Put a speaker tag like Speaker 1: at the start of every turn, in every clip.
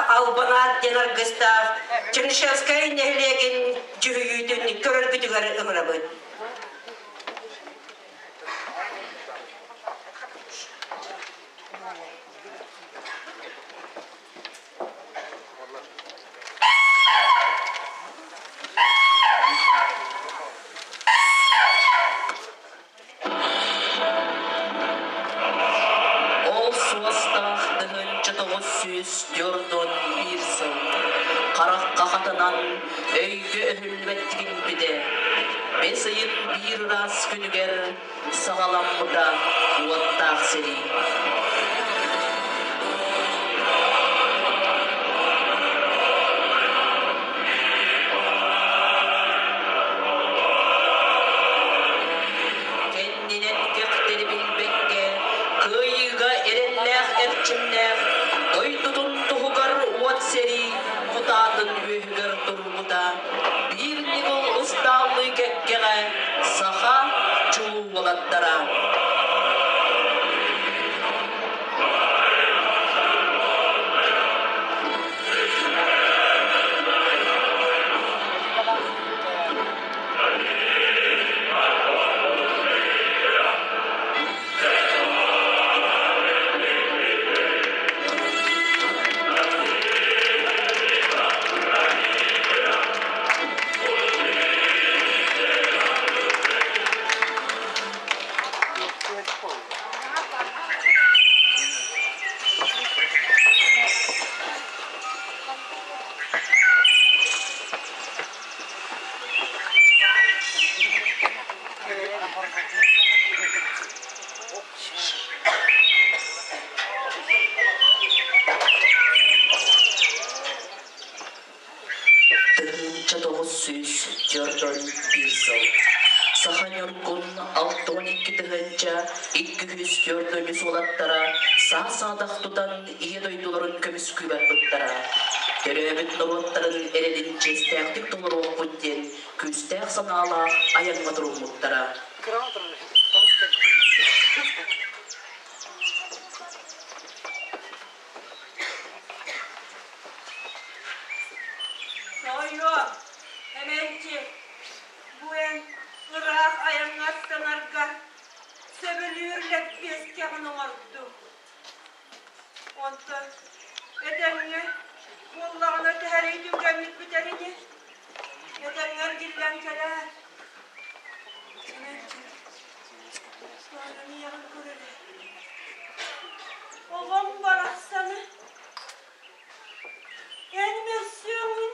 Speaker 1: Албан аат диэн аргыстаах Чернышевскай нэһилиэгин дьүһүйүүтүн көрөргүтүгэр ыҥырабыт.
Speaker 2: Ол суостаах 1991 сыл харахха хатанан өйгө өһүллүбэт тигинпитэ. Бэс ыйын биир ыраас күнүгэр саҕаламмыта уоттаах сэрии. Кэннинэн кэхтэри билбэккэ, кыайыыга эрэллээх эрчимнээх, дойдутун туһугар уот сэрии кутаатын үөһүгэр турбута, биир ньыгыл ыстааллыы кэккэҕэ саха чулуу уолаттара. 1941 сыл Саха Ньургун 62 тыһыынча 243 уолаттара саа-саадах тутан Ийэ дойдуларын көмүскүү барбыттара. Төрөөбүт норуоттарын эрэлин чиэстээхтик толоруохпут диэн күүстээх санаалаах айаҥҥа туруммуттара.
Speaker 3: Сойуо, Эмэнчи, бу эн ыраах айаҥҥа аттанарга сөбүлүүр лэппиэскэҕин оҥордум. Онтон этэҥҥэ буоллаҕына түһэрии түргэнник бүтэр ини. Этэҥҥэ эргиллэн кэлээр. Эмэнчик, Тоойум ийэҕин көр эрэ. Оҕом барахсаны эн мөрсүөҥҥүн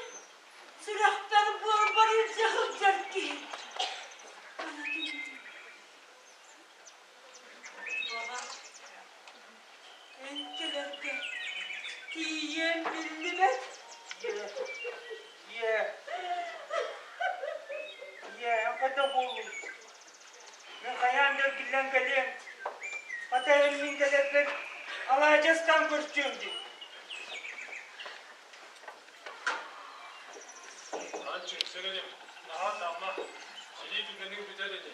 Speaker 3: сүрэхпэр буорбар илдьэ сылдьар киһи. Баҕар, эн кэлэргэ тиийиэм биллибэт.
Speaker 4: Ийэ, ийэ, ийэ, эн хайдах буоллуҥ? Мин хайаан да эргиллэн кэлиэм. Хата эн мин кэлэрбэр алаадьы астаан көрсүөм дии.
Speaker 5: Аанчык, сэгэним, наһаа ытаама, сэрии түгэниҥ бүтэр ини.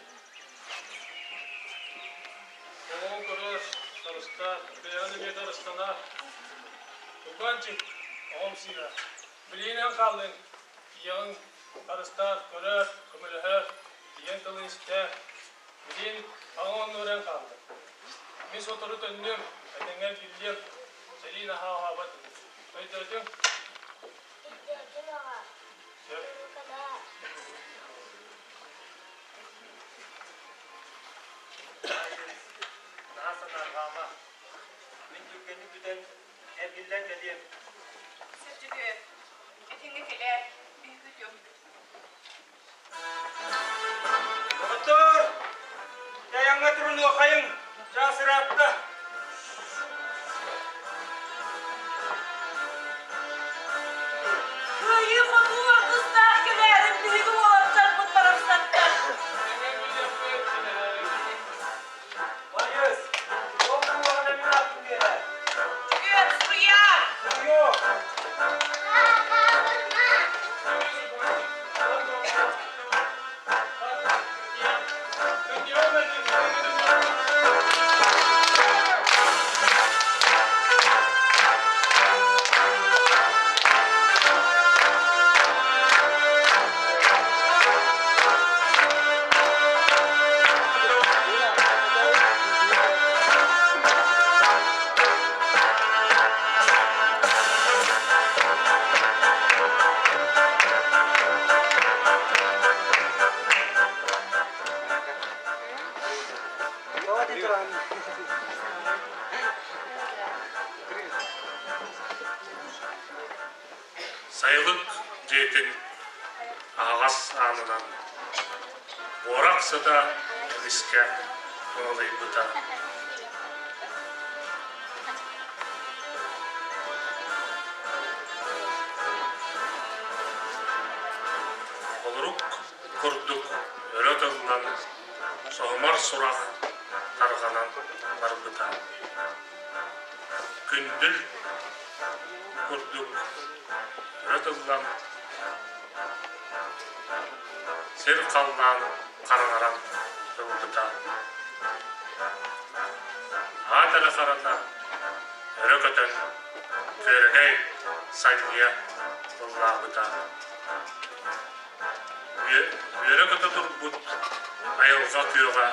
Speaker 5: Оҕоҥ көрөр, харыстаа, бэйэҕин эмиэ харыстанаар. Уйбаанчык, оҕом сыыһа, билигин эн хааллыҥ, ийэҕин харыстаар, көрөөр, көмөлөһөөр, ийэҥ тылын истээр. Билигин аҕаҥ оннугар эн хааллыҥ. Мин сотору төннүөм, этэҥҥэ эргиллиэм, сэрии наһаа уһаабат ини. Өйдөөтүҥ?
Speaker 6: Өйдөөтүм аҕа.
Speaker 5: Сөп.
Speaker 4: Наһаа санаарҕаама. Мин түргэнник бүтэн, эргиллэн кэлиэм.
Speaker 3: Сэрдьүгүөр, этиҥҥэ кэлээр, биһиги күтүөхпүт.
Speaker 4: Доҕоттоор, дайаҥҥа турунуохайыҥ, чаас ыраатта.
Speaker 3: Кыайыы-хотуу аргыстаах кэлээрин биһиги уолаттарбыт барахсаттар.
Speaker 4: Байыс, ол буоллаҕына мин ааппын биэрээр.
Speaker 3: Дьүгүөр, суруйаар!
Speaker 4: Суруйуо!
Speaker 7: Сайылык дьиэтин аһаҕас аанынан буорах сыта эмискэ туналыйбыта. Холорук курдук өрө тыллан, соһумар сурах тарҕанан барбыта. Күндүл курдук өрө тыллан, сир-халлаан хараҥаран ылбыта. Аат эрэ харата өрө көтөн, күөрэгэй санньыйа ыллаабыта. Үөрэ-көтө турбут айылҕа күөҕэ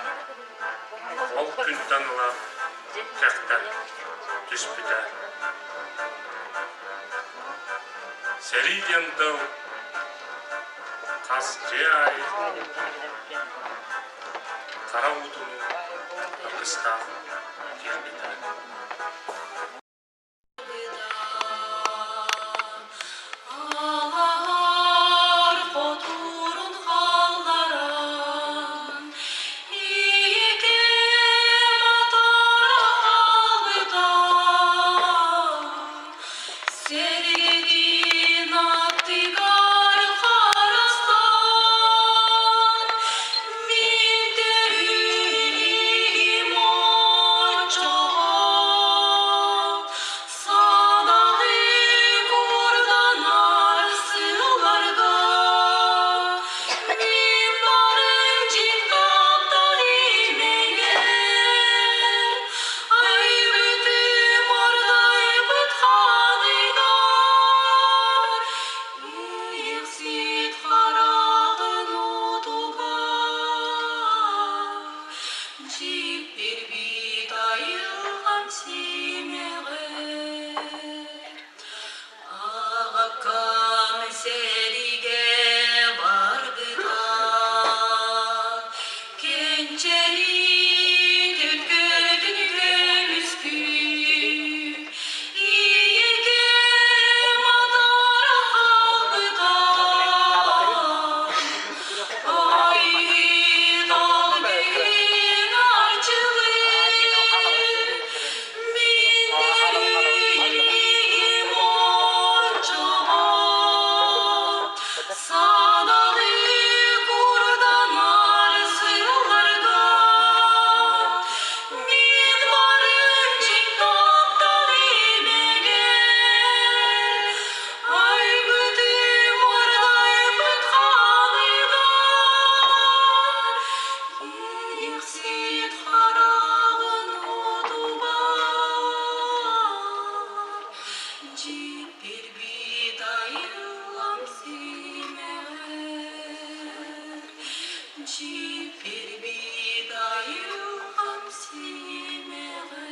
Speaker 7: ол күнтэн ыла кэхтэн түспүтэ. Сэрии диэн тыл хас дьиэ аайы хара уутунуу аргыстаах киирбитэ.
Speaker 3: Алаһар хотуурун хаалларан, ийэкэм атара хаалбыта. Сэргэтин аттыгар харыстаан, мин төрүүрүм оччоҕо. Санаҕы курданар сылларга мин барым дьиҥ таптал имэҥэр айбытым ордайбыт ханыгар иэхсит хараҕын уутугар Дьиппирбит айылҕам симэҕэр Аҕаккам сэриигэ барбыта Кэнчэри төлкөтүн көмүскүү Ийэкэм атара хаалбыта Айбытым аргайбыт ханыгар, Иэхсит хараҕын уотугар, Дьиппирбит айыллам симэҕэр, Дьиппирбит айылҕам симэҕэр.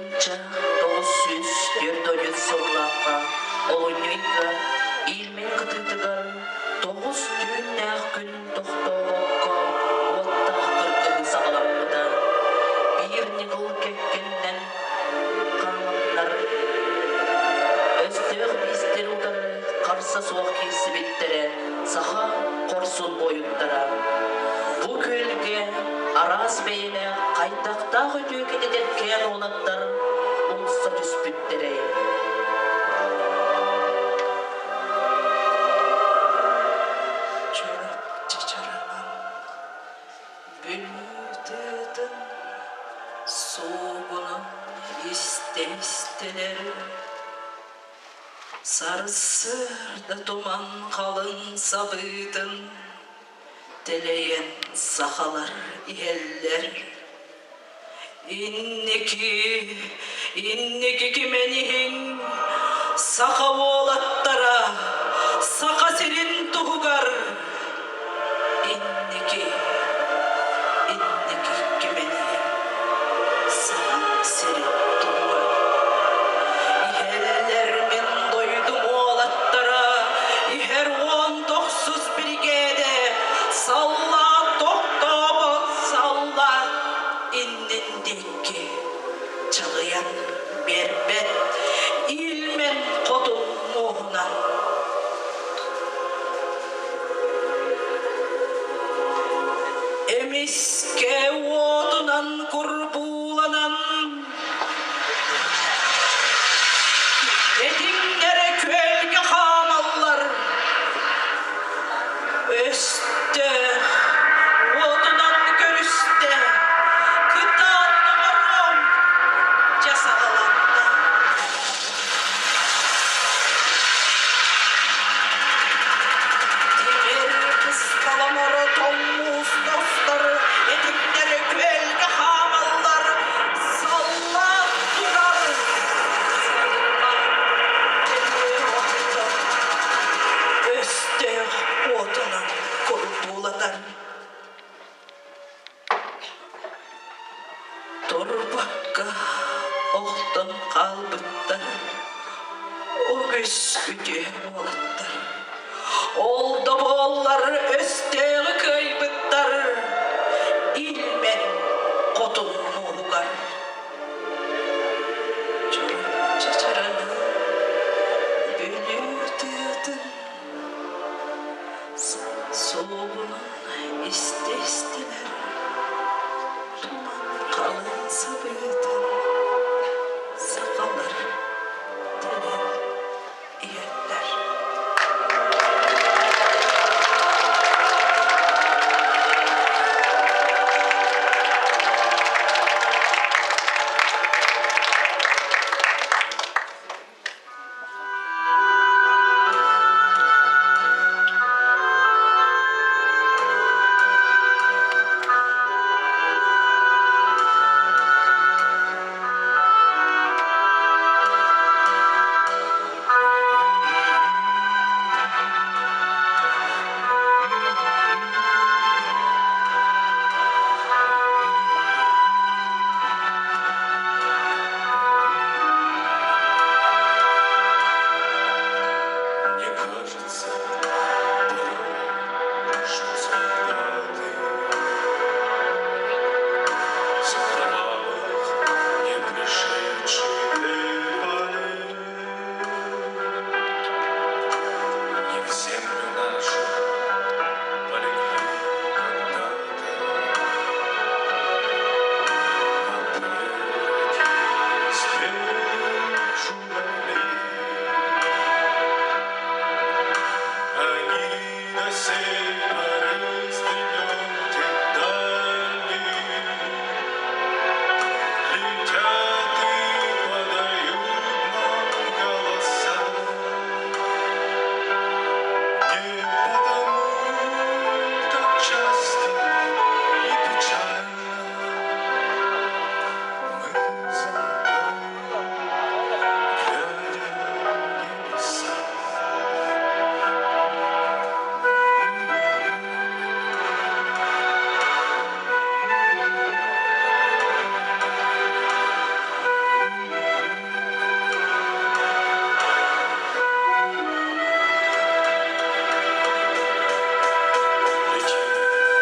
Speaker 2: 1944 сыллаахха олунньу ыйга Ильмень кытыытыгар тоҕус түүннээх күн тохтообокко уоттаах кыргыһыы саҕаламмыта. Биир ньыгыл кэккэннэн хааманнар өстөөх биистэри утары харса суох киирсибиттэрэ саха хорсун буойуттара. Бу күөлгэ араас бэйэлээх хайдахтаах үтүө кэтэдэркээн уолаттар умса түспүттэрэй.
Speaker 8: Чурапчы чараҥын Бүлүүтүтүн суугунун истэ-истэлэр Сарсыарда туман халыҥ сабыытын тэлэйэн сахалар иһэллэр. Инники, инники кимэн иһиҥ, саха уолаттара, Саха сирин туһугар Инники, инники кимэн иһиҥ, Сахам сирин туһугар. Иһэллэр мин дойдум уолаттара, иһэр 19 биригээдэ, саллаат тохтообот. Эмискэ уотунан курбууланан Этиҥнэрэ күөлгэ хаамаллар, Өстөөх уотунан көрүстэ, Кытаат доҕоруом, дьэ саҕаланна. Тимир кысталамары тоҥмуус тостор, Этиҥнэрэ күөлгэ хаамаллар, Саллаат турар, саллаат төннүө Өстөөх уотунан курбуулатар. Турбакка охтон хаалбыттар үгүс үтүө уолаттар. Ол да буоллар өстөөҕү кыайбыттар Ильмен хотун мууһугар. Чурапчы чараҥын Бүлүү тыатын Суолунан истэ-истилэр Туман халыҥ сабыытын Сахалар тэлэн иһэллэр.
Speaker 7: Мне кажется, порой, что солдаты с кровавых не пришедшие полей Не в землю нашу полегли когда-то, А превратились в белых журавлей. Они до сей поры с тех дальних Летят и подают нам голоса. Не потому так часто и печально мы замолкаем, глядя в небеса. Летит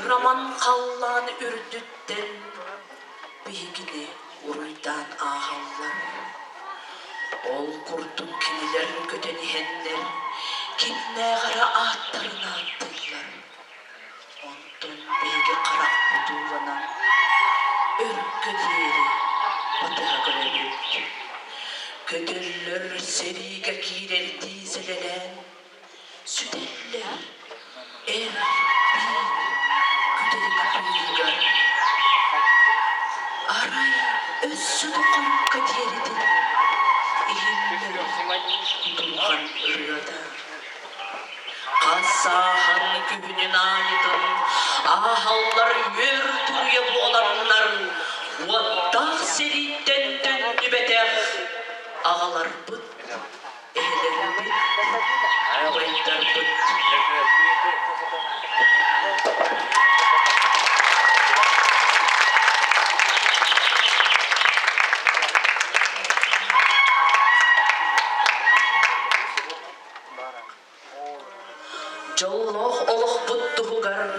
Speaker 2: Кыраман халлаан үрдүттэн биһигини уруйдаан ааһаллар. Ол курдук кинилэр көтөн иһэннэр кимнээх эрэ ааттарын ааттыыллар. Онтон биһиги харахпыт ууланан өргө диэри батыһа көрөбүт. Көтөллөр сэриигэ киирэрдии сэлэлээн сүтэллэр эр биир күдэрик быыһыгар. Арай өссө да хойукка диэритин иһиллэр кутурҕан ырыата. Хас сааһын күһүнүн аайытын ааһаллар үөр туруйа буоланнар уоттаах сэрииттэн төннүбэтэх аҕаларбыт, эһэлэрбит, убайдарбыт. Дьоллоох олохпут туһугар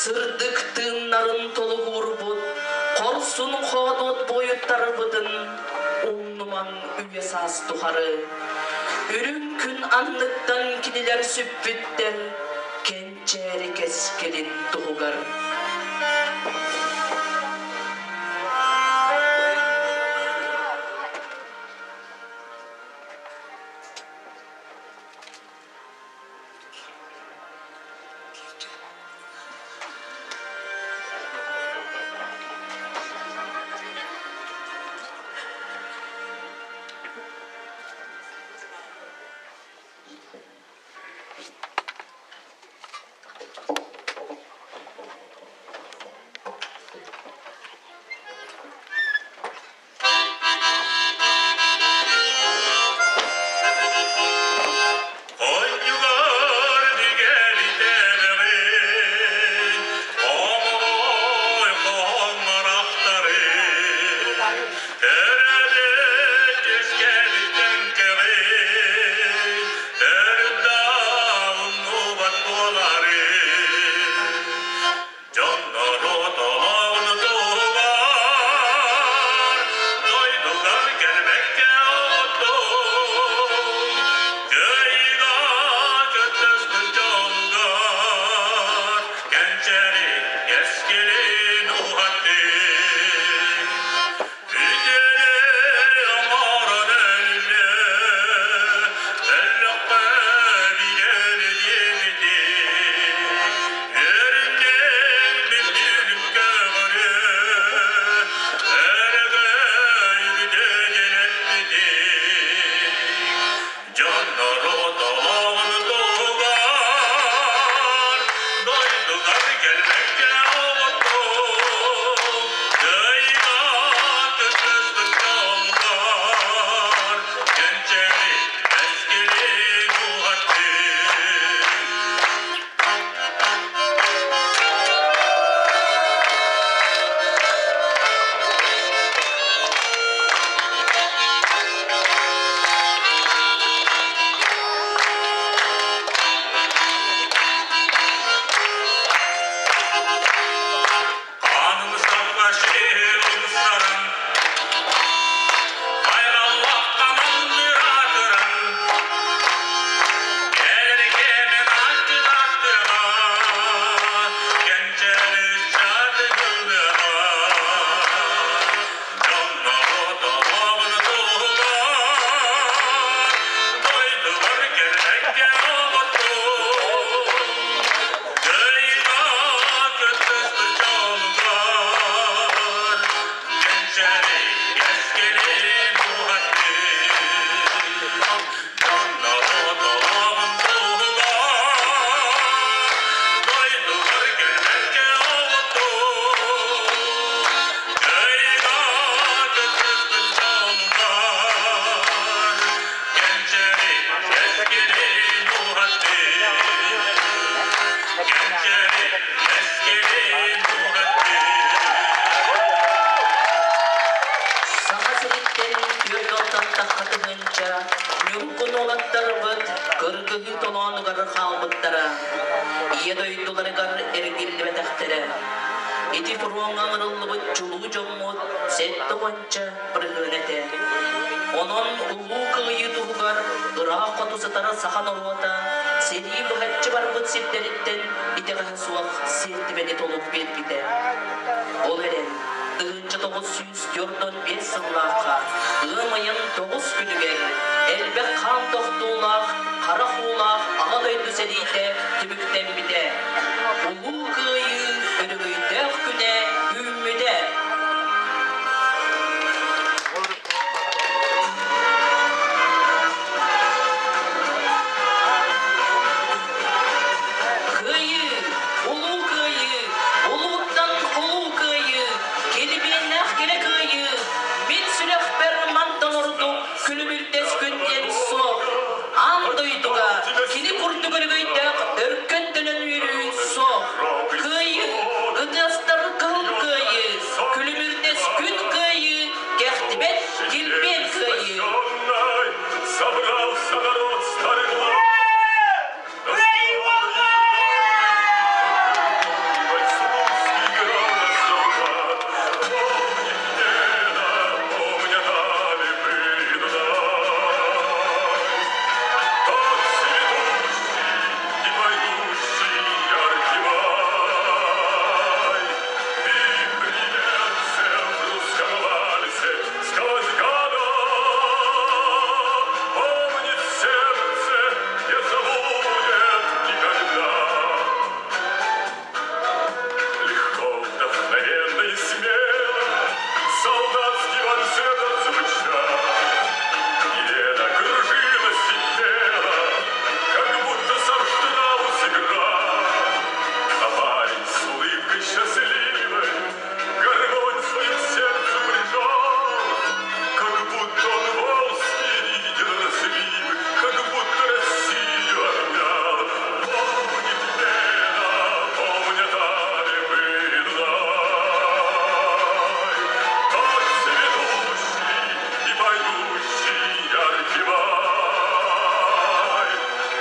Speaker 2: сырдык тыыннарын толугурбут хорсун хоодуот буойуттарбытын умнумаҥ үйэ саас тухары. Үрүҥ күн анныттан кинилэр сүппүттэр кэнчээри кэскилин туһугар.
Speaker 7: Оонньуулар бигэлитэбэҕин, Омоҕой хоһоҥҥорохторун, Төрөөбүт үөскээбиттэн кэҕин, Төрүт да умнубат буоларын. Дьоннору толоон туһугар дойдугар кэлбэккэ оттун, кыайыыга кыттыспыт дьонугар кэнчээри кэскилин уһаттын. Үтүөнү оҥорон өллө, өллөххө билэр диэбитин, үөрүннэҥ бүлгүн көҕөрүө, өрөгөй бүтүнүн эппитин, дьоннору толоон туһугар дойдугар кэлбэккэ оҕотун кыайыыга кыттыспыт дьоллор кэнчээри кэскилин уһаттын. Kanım savaşı ulusların, Hayrallah tamamdır Кэлэркээмэн аттылаттыга, кэнчээри чаатыгыллыга, дьонноро толоҕун туһугар, дойдубар кэлбэккэ оҕотун, кыайыыга кыттыспыт дьолугар, кэнчээри кэскилин уһаттын.
Speaker 2: Саха сириттэн түөрт уонтан тахха тыһыынча ньургун уолаттарбыт кыргыһыы толоонугар хаалбыттара. Ийэ дойдуларыгар эргиллибэтэхтэрэ. Ити фроҥҥа ыҥырыллыбыт чулуу дьоммут 70-ча бырыһыан этэ. Онон Улуу Кыайыы туһугар ыраах хоту сытар саха норуота сэрии быһаччы барбыт сирдэриттэн итэҕэһэ суох сиэртибэни толук биэрбитэ. Ол эрэн, 1945 сыллаахха ыам ыйын тоҕус күнүгэр элбэх хаан тохтуулаах, харах уулаах Аҕа дойду сэриитэ түмүктэммитэ. Улуу Кыайыы өрөгөйдөөх күнэ үүммүтэ. Кыайыы! Улуу Кыайыы! Улууттан улуу Кыайыы! Килбиэннээх кэрэ Кыайыы! Мин сүрэхпэр мантан ордук күлүмүрдэс күн диэн суох. Аан дойдуга кини курдук өрөгөйдөөх өркөн төлөн үөрүү суох. Кыайыы! Ытыастар кыһыл Кыайыы! Күлүмүрдэс күн Кыайыы! Кэхтибэт килбиэн Кыайыы!
Speaker 7: Собрался народ старый Сквозь года помнит сердце, не забудет никогда. Легко, вдохновенно и смело солдатский вальс этот звучал. Елена кружилась и пела, как будто сам Штраус играл. А парень с улыбкой счастливой гармонь свою к сердцу прижал, как будто он волжский видел разливы, как будто Россию обнял. Помнит Лена, помнят Альпы и Дунай, тот цветущий и поющий яркий май.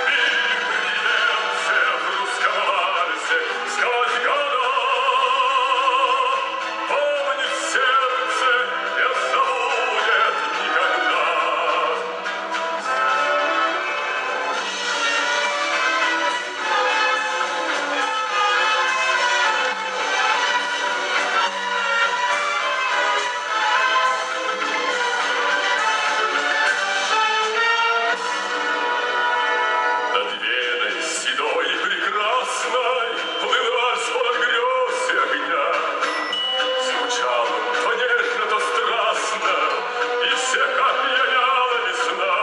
Speaker 7: И в русском вальсе сквозь года помнит сердце, не забудет никогда. Над Веной седой и прекрасной Плыл вальс полон грез и огня. Звучал он то нежно, то страстно, И всех опьяняла весна.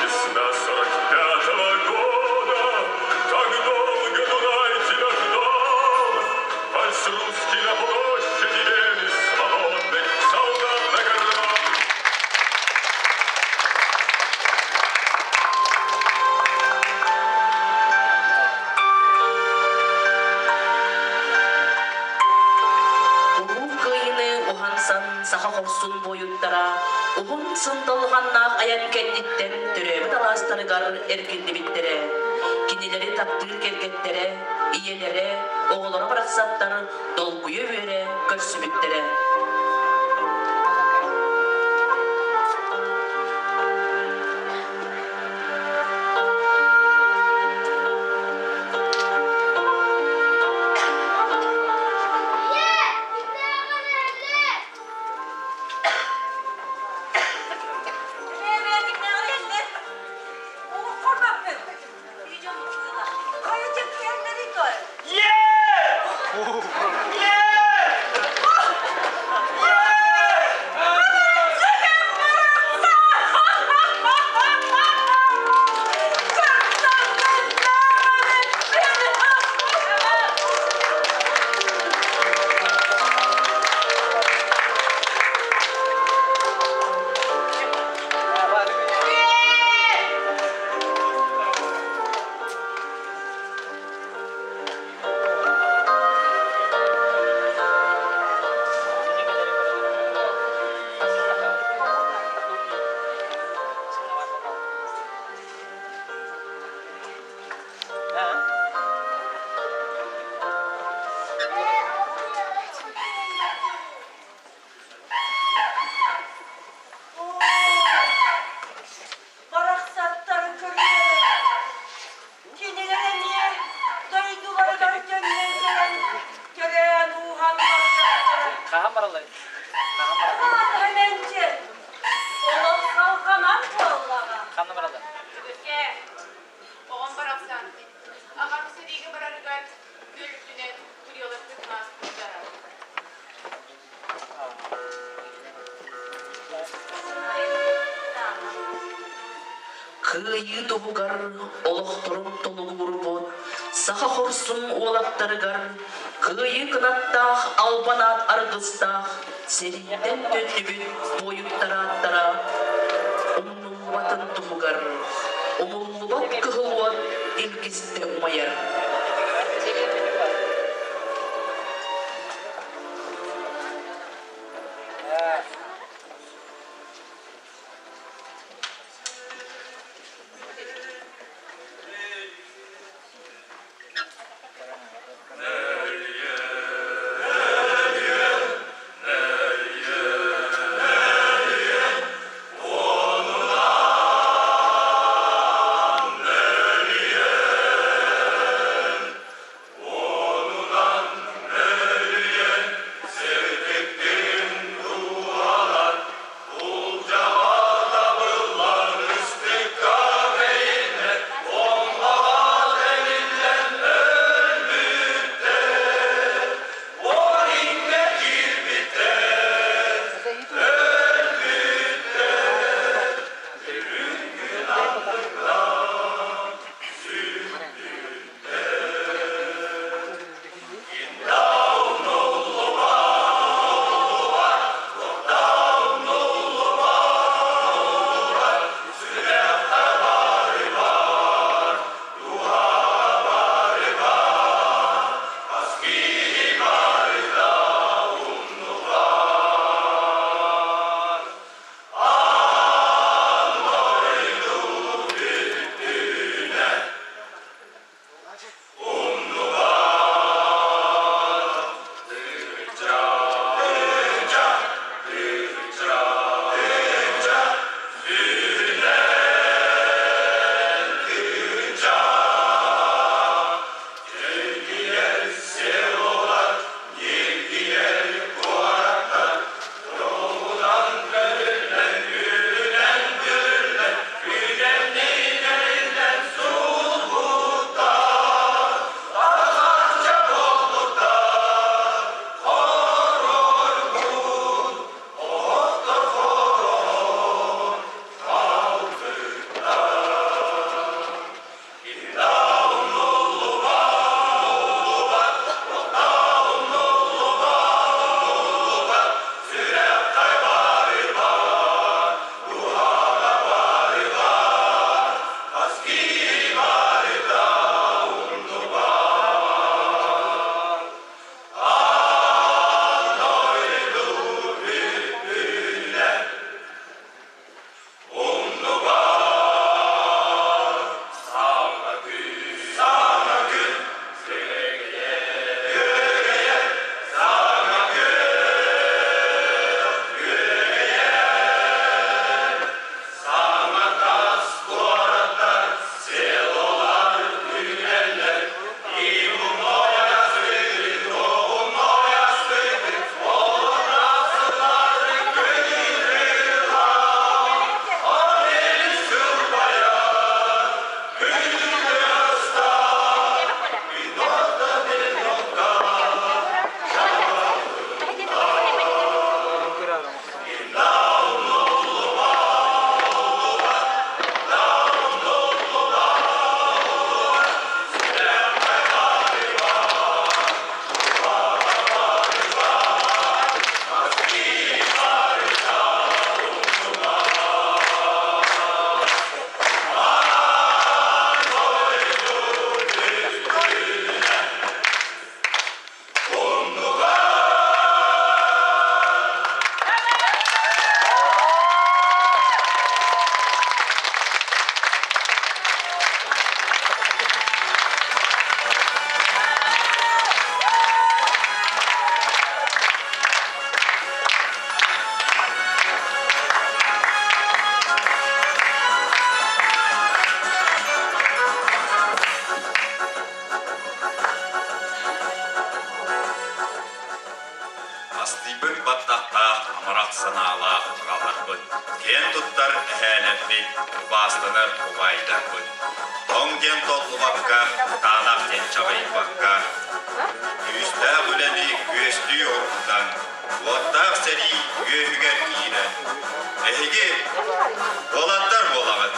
Speaker 7: Весна 45-го года, Так долго Дунай тебя ждал. Вальс русский на площади Вены Свободный солдат на гармоне.
Speaker 2: Улуу Кыайыыны уһансан саха хорсун буойуттара уһун сындалҕаннаах айан кэнниттэн төрөөбүт алаастарыгар эргиллибиттэрэ. Кинилэри таптыыр кэргэттэрэ, ийэлэрэ, оҕолоро барахсаттар долгуйа үөрэ көрсүбүттэрэ. Кыайыы туһугар олохторун толугурбут саха хорсун уолаттарыгар кыайыы кынаттаах албан аат аргыстаах сэрииттэн төннүбүт буойуттар ааттара умнуллубатын туһугар умуллубат кыһыл уот илгистэ умайар.
Speaker 7: Астыйбыт баттахтаах, амарах санаалаах аҕаларбыт, киэн туттар эһээлэрбит, убаастанар убайдарбыт. Тоҥ диэн толлубакка, кытаанах диэн чаҕыйбакка, күүстээх үлэни күөстүү оргутан, уоттаах сэрии үөһүгэр киирэн, эһиги уолаттар буолаҕыт.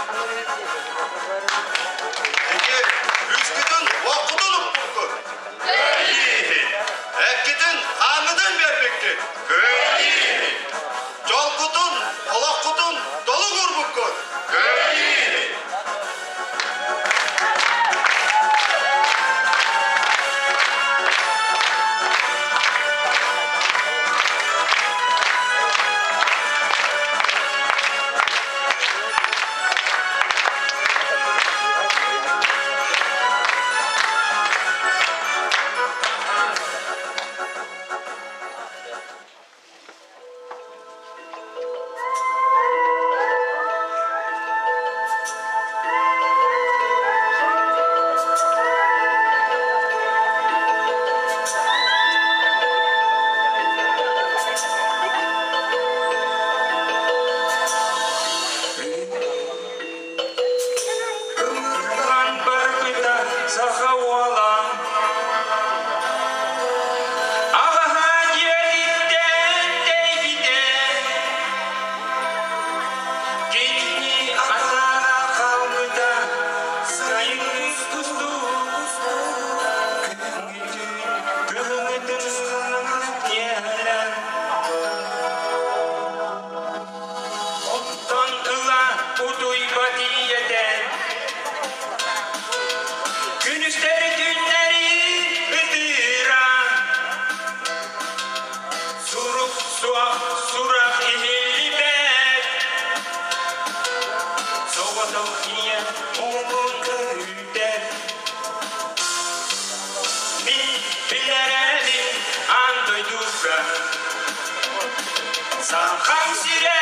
Speaker 7: сирэ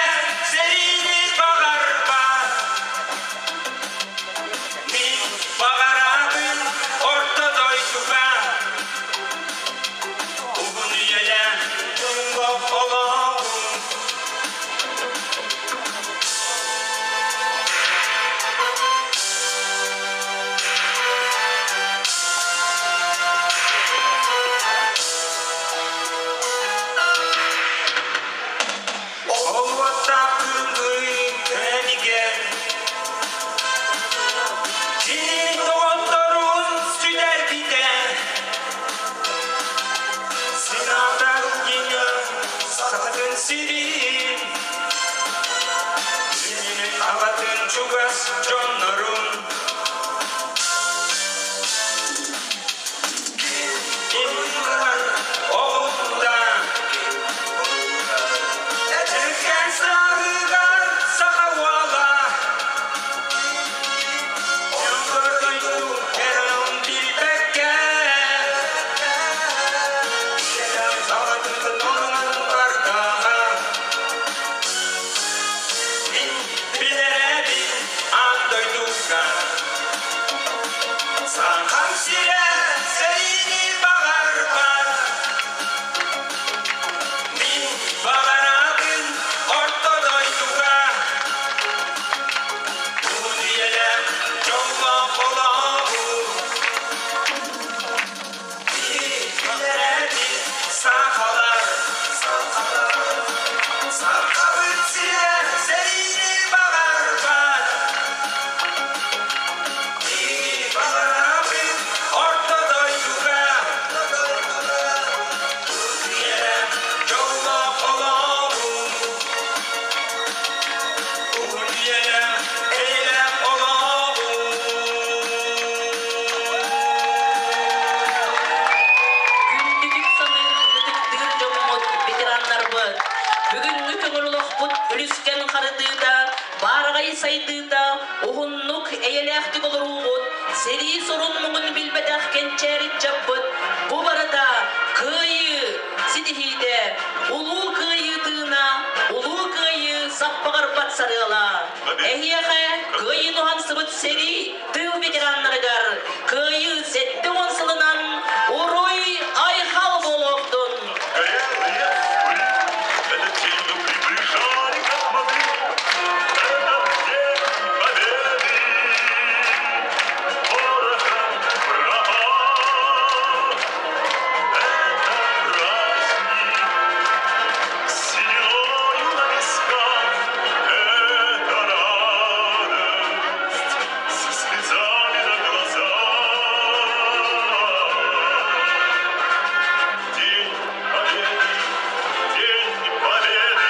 Speaker 7: сэриини баҕарбат. Мин баҕарабын орто дойдуга уһун үйэлээх дьоҥҥо олоҕум. Олуоттаах күн кэнигэр кини доҕотторун сүтэрбитэ. Сенатор Гина Сахатын сирин Кинини аҕатын чугас дьоннорун Ким оҕунда Эдэркээн сааһыгар саха уола Дойду эрэн билбэккэ Мин билэрэбин аан дойдуга Сахам сирэ сэриини баҕарбат Мин баҕарабын орто дойдуга Уһун үйэлээх дьоллоох олоҕу Сахалар, сахабыт сирэ сэриини баҕарбат, биһиги баҕарабыт орто дойдуга үйэлээх дьоллоох олоҕу, уһун үйэлээх эйэлээх олоҕу.
Speaker 2: Күндүтүк саныыр ытыктыыр дьоммут, ветераннарбыт, бүгүҥҥү көҥүл олохпут үлүскэн харытыыта, баараҕай сайдыыта, уһуннук, эйэлээхтик олоруубут, сэрии сорун муҥун билбэтэх кэнчээри ыччаппыт, бу барыта Кыайыы ситиһиитэ, Улуу Кыайыы тыына, Улуу Кыайыы саппаҕырбат сарыала. Эһиэхэ Кыайыыны уһансыбыт сэрии тыыл ветераннарыгар Кыайыы 70 сылынан уруй!